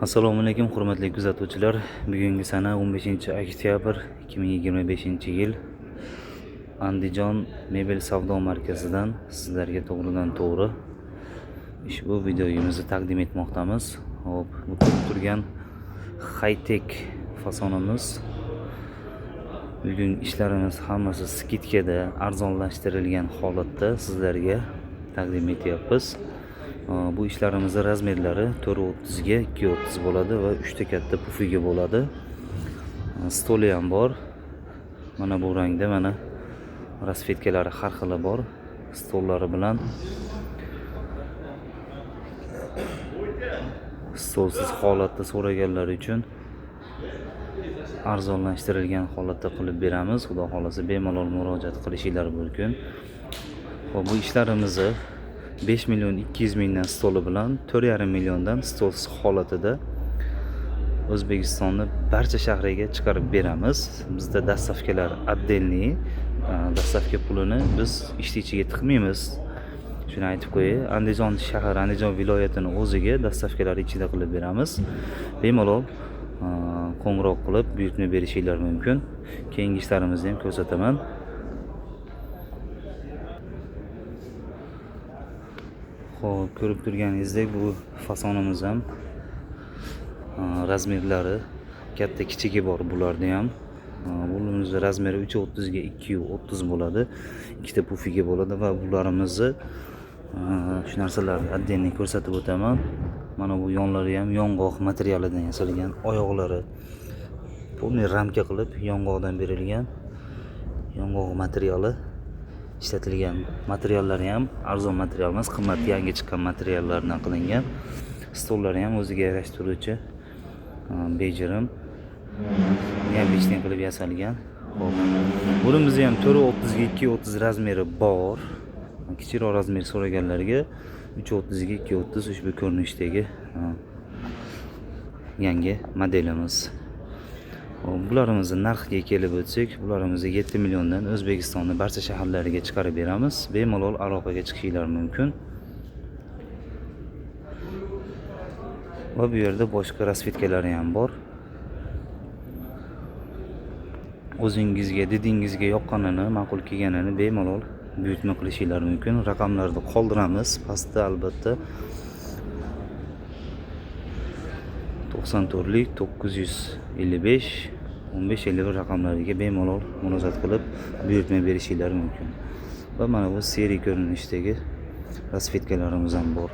Assalomu alaykum, hurmatli kuzatuvchilar. Bugungi sana 15 oktyabr 2025-yil. Andijon mebel savdo markazidan sizlarga to'g'ridan to'g'ri ushbu videomizni taqdim etmoqdamiz. Hop, bu ko'rib turgan high-tech fasonimiz. Bugun ishlarimiz hammasi скидка da, arzonlashtirilgan holatda sizlarga taqdim etyapmiz. Bu ishlarimizni razmerlari 4.30 ga 2.30 bo'ladi va 3 ta katta pufigi bo'ladi. Stoli ham bor. Mana bu rangda, mana расцветка lari har xili bor. Stollari bilan, stolsiz holatda so'raganlar uchun arzonlashtirilgan holatda qilib beramiz. Xudo xohlasa, bemalol murojaat qilishinglar mumkin. Xo'p, bu ishlarimizni 5 million 200 mingdan stoli bilan, 4,5 milliondan stolsiz holatida O'zbekistonni barcha shahriga chiqarib beramiz. Bizda доставка lar отдельный, доставка pulini biz ishni ichiga tiqmaymiz. Shuni aytib qo'yay. Andijon shahri, Andijon viloyatini o'ziga доставка lar ichida qilib beramiz. Bemalol qo'ng'iroq qilib buyurtma berishinglar mumkin. Keyingi ishlarimizni ham ko'rsataman. Xo'p, ko'rib turganingizdek, bu fasonimiz ham razmerlari katta kichigi bor bularda ham. Bunimizni razmeri 3.30 ga 2.30 bo'ladi. Ikkita pufigi bo'ladi va bularimizni shu narsalarni отдельно ko'rsatib o'taman. Mana bu yonlari ham yong'oq materialidan yasalgan, oyoqlari полный ramka qilib yong'oqdan berilgan, yong'oq materiali ishlatilgan. Materiallari ham arzon material emas, qimmat yangi chiqqan materiallardan qilingan. Stollari ham o'ziga yarashtiruvchi bejirim, необычный qilib yasalgan. Xo'p, bunimizni ham 4.30 ga 2.30 razmeri bor. Kichikroq razmer so'raganlarga 3.30 ga 2.30 ushbu ko'rinishdagi yangi modelimiz. Xo'p, bularimizni narxiga kelib o'tsak, bularimizni 7 milliondan O'zbekistonni barcha shaharlariga chiqarib beramiz. Bemalol aloqaga chiqishinglar mumkin. Va bu yerda boshqa расцветка lari ham bor. O'zingizga, didingizga yoqqanini, ma'qul kelganini bemalol buyurtma qilishinglar mumkin. Raqamlarni qoldiramiz pastda albatta. 94lik 955 15 51 raqamlariga bemalol murojaat qilib buyurtma berishinglar mumkin. Va mana bu seriy ko'rinishdagi расцветка larimiz ham bor.